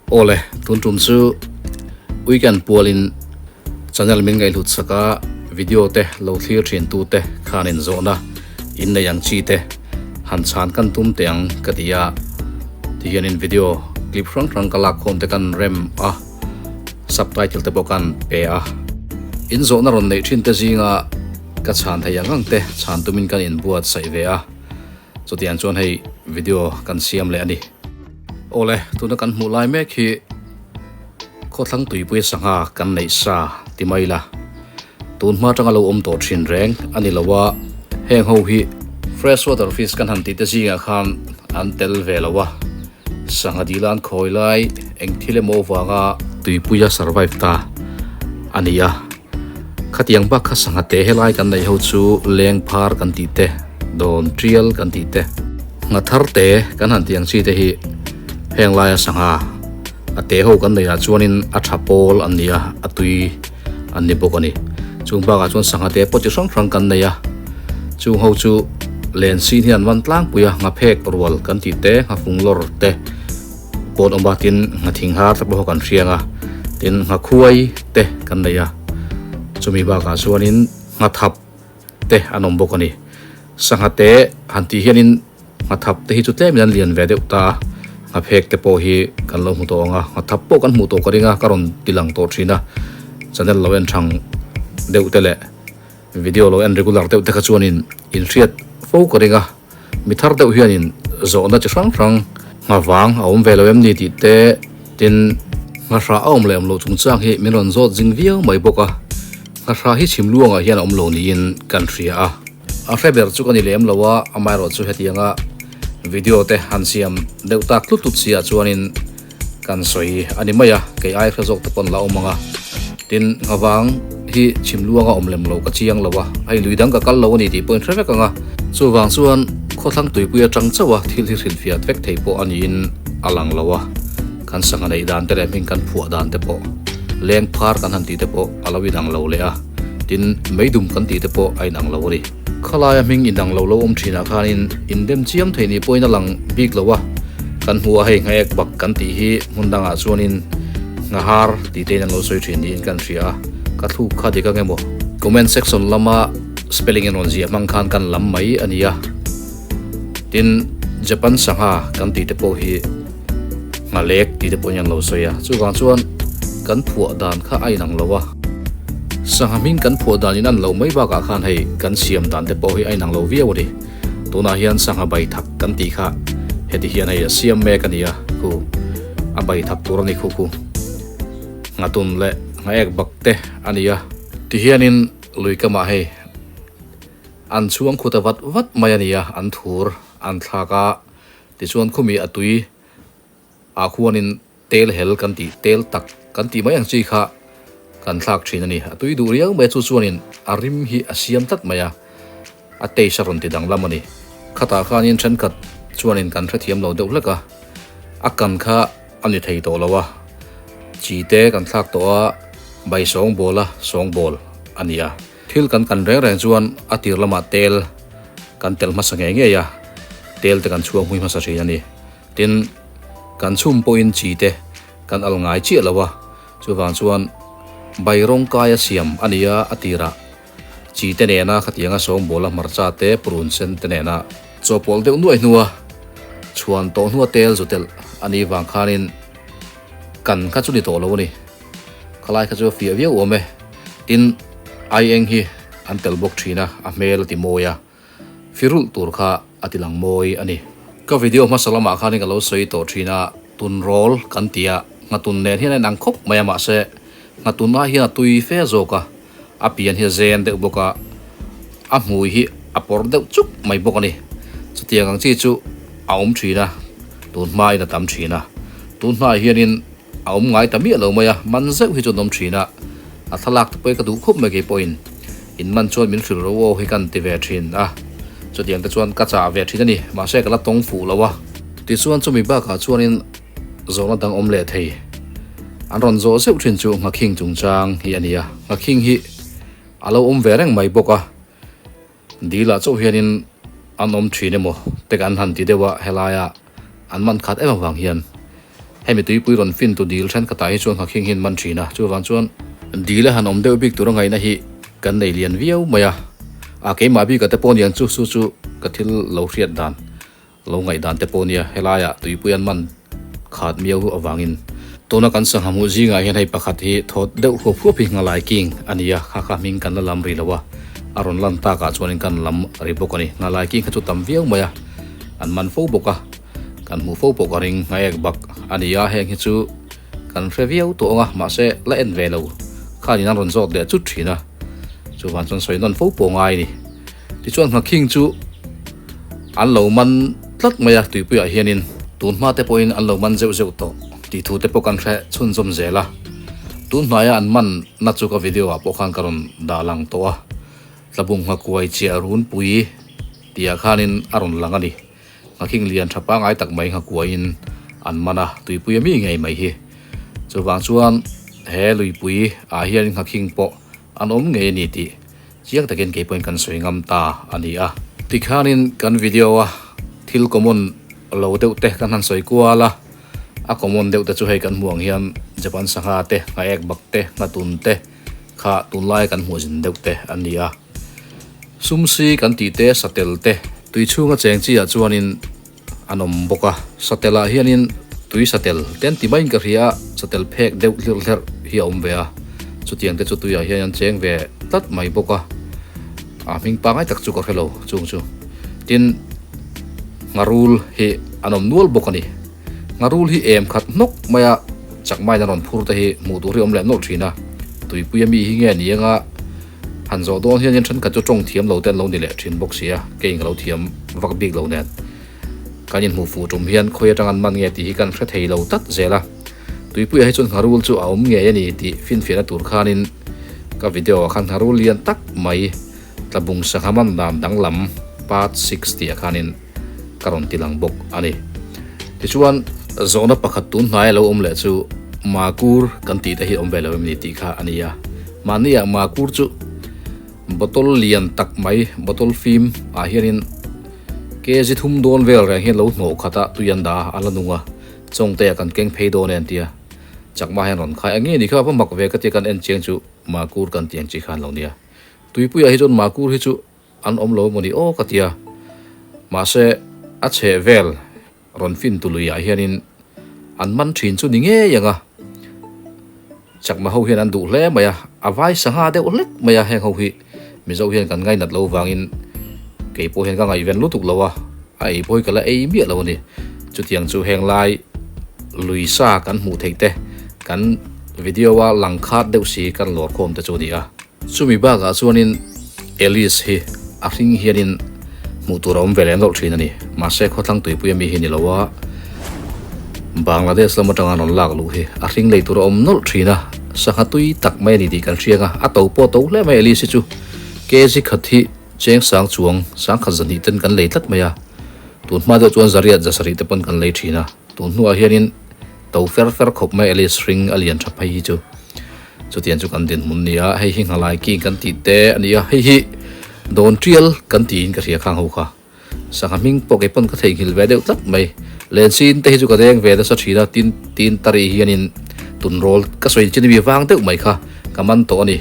Awle, tun tum chu weekend pualin channel min ngaihhlut sak a, video te lo thlir thin tu te khan in zawhna in nei ang chi te han chhan kan tum teh ang ka ti a, tihianin video clip hrang hrang ka lak khawm te kan rem a, subtitle te pawh kan pe a. In zawhna rawn neih thin te zinga ka chhan thei ang ang te chhan tumin kan inbuatsaih ve a. Chutiang chuan hei video kan siam leh a ni. Awle, tuna kan hmuh lai mek hi khawthlang tuipui sangha kan neih sa ti mai la. Tun hma atanga lo awm tawh thin reng a ni lo a, heng ho hi fresh water fish kan han tih te zingah khan an tel ve lo a. Sangha dil an khawi lai eng thil emaw avanga tuipuia survive ta a ni a. Khatiang bak kha sangha te helai kan neih ho chu leng phar kan tih te, dawn tial kan tih te, ngha thar te kan han tih ang chi te hi heng laia sangha a te ho kan neih ah chuanin a tha pawl an ni a, a tui an ni bawk a ni. Chung bakah chuan sangha te pawh chi hrang hrang kan nei a, chung ho chu len sin hian an van tlangpui a, ngha phek rual kan tih te, ngha fung lawr te. Pawn awm a tin nghathing har te pawh kan hriang a tin nghakhuai te kan nei a chumi bakah chuanin nghathap te an awm bawk a ni sangha te han tih hianin nghathap te hi chu tlemin an lian ve deuh ta a nghaphek te pawh hi kan lo hmu tawh ang a nghathap pawh kan hmuh tawh ka ring a ka rawn ti lang tawh thin a channel lo en thang deuh te leh video lo en regular deuh te kha chuanin inhriat fo ka ring a. Mi thar deuh hianin zawhna chi hrang hrang ngha vang a awm ve lo em ni tih te tin nghahrah a awm leh awm loh chungchang hi min rawn zawt zing viau mai bawk a, nghahrah hi chhim luangah hian a awm lo niin kan hria a. A hre ber chu ka ni lem lo a, amaherawhchu hetianga video te han siam deuh tak tlut tlut si ah chuanin Kan sawi a ni mai a, kei ai hre zawk te pawn la awm ang a. Tin, nghavang hi chhim luanga awm lem lo ka chiang lo a, hei lui dang ka kal lo a ni tih pawhin hre vek ang a. Chuvang chuan khawthlang tuipui atang chauh a thil hi hrilhfiah vek thei pawh a niin a lang lo a, kan sangha neih dan te leh hming kan phuah dan te pawh leng phar kan han tih te pawh a lo inang lo leh a, tin meidum kan tih te pawh a inang lo a ni. Khalaia hming inang lo lo awm thinah khanin indem chiam thei ni pawhin a lang bik lo a, kan hmu a hei nghaek bak kan tih hi hmun dangah chuanin nghahar tih tein an lo sawi thin niin kan hria a, ka thluk kha dik ang emaw? Comment section lama spelling in rawn ziah hmang khan kan lam mai a ni a, tin Japan sangha kan tih te pawh hi nghalek tih te pawhin an lo sawi a, chuvang chuan kan phuah dan kha a inang lo a. Sangha hming kan phuah dan in an lo mai bakah khan hei kan siam dan te pawh hi a inang lo viau a ni. Tunah hian sangha bai thak kan tih kha heti hian hei a siam mek a ni a, khu a bai thak tur a ni khu khu. Nghatun leh nghaek bak te a ni a. Tihianin lui kamah hei an chhuang khut a vat vat mai a ni a, an thur an thlak a, tichuan khumi a tui ah khuanin Tel hel kan tih, tel tak kan tih mai ang chi kha kan thlak thin a ni. A tui duh riau mai a, chu chuanin a rim hi a siam tlat mai a, a taste a rawn ti danglam a ni. Khatah khanin thenkhat chuanin kan hrethiam lo deuh hlek a, a kan kha a ni thei tawh lo a, chi te kan thlak tawh a, bai sawngbawl a sawngbawl a ni a. Thil kan kan reng reng chuan a tir lamah tel kan tel hmasa ngei ngei a, tel te kan chhuang hmui hmasa thin a ni. Tin, kan chhum pawhin chi te kan al ngai chiah lo a, chuvang chuan bai rawng kaia siam a ni a, a tirah chi te nena khatianga sawngbawl a hmarcha te purun sen te nena chawhpawlh deuh nuai hnua chhuan tawh hnua tel zu telh a nih vang khanin kan kha chu ni tawh lo a ni. Khalai kha chu a fiah viau awm e. Tin, aieng hi an tel bawk thin a, a hmel a ti mawi a. Firulh tur kha a ti lang mawi a ni. Ka video hmasa lamah khanin ka lo sawi tawh thin a, tun rawl kan ti a, nghatun nen hian a inang khawp mai a mahse nghatun ah hian a tui fe zawk a, a pian hi a zen deuh bawk a, a hmui hi a pawr deuh chuk mai bawk a ni. Chutiang ang chi chu a awm thin a, tun hmain a tam thin a, tun hmaah hianin a awm ngai ta miah lo mai a, man zeuh hi chu an awm thin a, a thlalak te pawh hi ka duh khawp mai kei pawhin in man chuan min hrilh ro aw hi kan ti ve thin a, chutiang te chuan ka chah ve thin a ni, mahse ka la tawng fuh lo a. Tichuan chumi bakah chuanin zawhna dang awm leh thei an rawn zawh zeuh thin chu Nghakhing chungchang hi a ni a, Nghakhing hi a lo awm ve reng mai bawk a. Dil ah chauh hianin an awm thin emaw te kan han ti deuh a, helaia an man khat em avang hian Hemi tuipui rawn fin tu dil thenkhatah hi chuan nghakhing hi an man thin a, chuvang chuan dil a han awm deuh bik tur a ngaihna hi kan nei lian viau mai a. A keimah bika te pawh niang chu chu chu ka thil lo hriat dan lo ngaihdan te pawh nia helaiah tuipui an man khat miau avangin tuna kan sangha hmuh zingah hian hei pakhat hi thawt deuh huap huap hi Nghalai King a ni a, kha kha hming kan la lam ri lo a, a rawn lan takah chuanin kan lam ri bawk a ni. Nghalai King kha chu tam viau mai a, an man fo bawk a. Kan hmuh fo pawh ka ring ngaiek bak a ni a, heng hi chu kan hre viau tawh ang a, mahse la en ve lo khanin an rawn zawt leh chut thin a, chuvang chuan sawi nawn fo pawh ngai a ni. Tichuan Nghakhing chu an lo man tlat mai a, tuipuiah hianin tun hma te pawhin an lo man zeuh zeuh tawh tih thu te pawh kan hre chhunzawm zel a, tun hnaia an man na chu ka video ah pawh khan ka rawn dah lang tawh a, Tlabung Nghakuai chiah runpui tih ah khanin a rawn lang a ni. Nghakhing lian tha pangai tak mai nghakuaiin an man a, tuipui a mi ngei mai hi. Chuvang chuan he luipui ah hian nghakhing pawh an awm ngei a ni tih chiang takin kei pawhin kan sawi ngam ta a ni a. Tikhanin kan video a thil common lo deuh te kan han sawi kual a, a common deuh te chu hei kan hmuh ang hian Japan sangha te, nghaek bak te, nghatun te kha tunlai kan hmuh zin deuh te an ni a. Sumsi kan tih te satel te tui chhunga cheng chi ah chuanin an awm bawk a, satel ah hianin tui satel te an ti maiin ka hria a, satel phek deuh hlir hlerh hi a awm ve a, chutiang te chu tui ah hian an cheng ve tlat mai bawk a, a hming pangai tak chu ka hre lo chung chu. Tin, ngharul hi an awm nual bawk a ni. Ngharul hi em khat hnawk mai a, chakmain an rawn phur te hi hmuh tur hi awm leh nawlh thin a, tuipui ami hi nge ni anga, Han zawh dawn hianin thenkhat chu tawng thiam lo te an lo ni leh thin bawk si a, keiin ka lo thiam vak bik lo nen. Kan inhmuh fuh tum hian khawi atang an man nge tih hi kan hre thei lo tlat zel a. Tuipuiah hi chuan ngharul chu a awm ngei a ni tih finfiahna tur khanin ka video ah khan ngharul lian tak mai Tlabung sangha man dan danglam part 6 tih ah khanin ka rawn ti lang bawk a ni. Tichuan, zawhna pakhat tun hnaia lo awm leh chu Makur kan tih te hi awm ve lo em ni tih kha a ni a. Mahniah Makur chu bottle lian tak mai, bottle fim ah hianin kg thum dawn vel reng hian lo hnawh khat a, tui an dah a, a la nung a, chawngte ah kan keng phei dawn e an ti a. Chakma hian rawn khai a, nge ni kha va mak ve ka tia kan en chiang chu Makur kan tih ang chi kha an lo nia. Tuipuiah hi chuan Makur hi chu An awm lo mawni aw ka tia. Mahse, a chheh vel rawn fin tu luiah hianin an man thin chu ni ngei ang a. Chakma ho hian an duh hle mai a, a vai sangha deuh hlek mai a heng ho hi Mizo hian kan ngainat lo vangin kei pawh hian ka ngaihven lutuk lo a, a ei pawh hi ka la ei miah lo a ni. Chutiang chu heng lai lui sa kan hmuh theih te kan video a lang khat deuh si kan lawr khawm te chu a ni a. Chumi bakah chuanin Alice hi a hring hianin hmuh tur a awm ve leh nawlh thin a ni. Mahse khawthlang tuipui ami hi ni lo a, Bangladesh lam atanga rawn lak luh hi a hring lei tur a awm nawlh thin a, sangha tui tak mai a ni tih kan hriang a, a to pawh to hle mai Alice hi chu. Kg khat hi cheng sang chuang sangkhat zahnih ten kan lei tlat mai a, tun hma deuh chuan zariat zasarih te pawn kan lei thin a, tun hnuah hianin to fer fer khawp mai Alice hring a lian tha phei hi chu. Chutiang chu kan dinhmun nia, hei hi nghalai king kan tih te a ni a, hei hi dawn tial kan tiin ka hria khang ho kha. Sangha hming pawh kei pawn ka theihnghilh ve deuh tlat mai. Lensin te hi chu ka deng ve nasa thin a, tin tin tari hianin tunrawl ka sawi chin ami vang deuh mai kha ka man tawh a ni.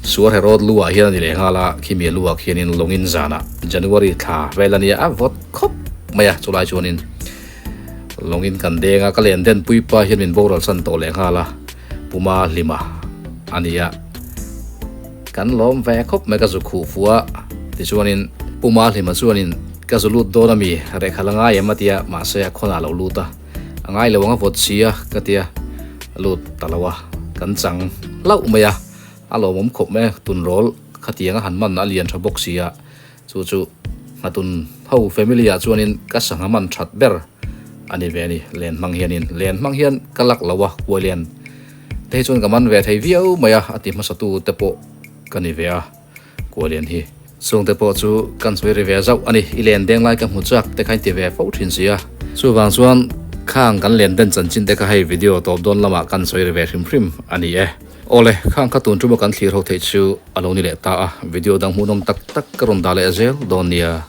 Suar Herod lu ah hian a ni leh nghal a, khimi lu ah khianin lawngin zanah January thla vel a nia a vawt khawp mai a, chulai chuanin Lawngin kan deng a, ka len den puipa hian min boral san tawh leh nghal a, Puma hlima a ni a, kan lawm ve khawp mai ka zu khuh fuh a, tichuanin Puma hlima chuanin ka zu lut dawn ami, rehkha la ngai em a tia, mahse a khawnah lo lut a, a ngai lo ang a vawt si a ka tia, a lut ta lo a, kan chang hlauh mai a, a lawmawm khawp mai a, tunrawl khatiang a han man a lian tha bawk si a. Chu chu Nghatun ho family ah chuanin ka sangha man that ber a ni ve a ni. Len hmang hianin len hmang hian ka lak lo a, kuai len te hi chuan ka man ve thei viau mai a, a ti hmasa tu te pawh ka ni ve a, kuai len hi. Chung te pawh chu kan sawi ri ve zauh a ni, i len deng lai ka hmu chak te kha in ti ve fo thin si a. Chuvang chuan khang kan len den chanchin te kha hei video tawp dawn lamah kan sawi ri ve hrim hrim a ni e. Awle, khang kha tun tuma kan thlir ho theih chu a lo ni leh ta a, video dang hmuhnawm tak tak ka rawn dah leh zel dawn nia.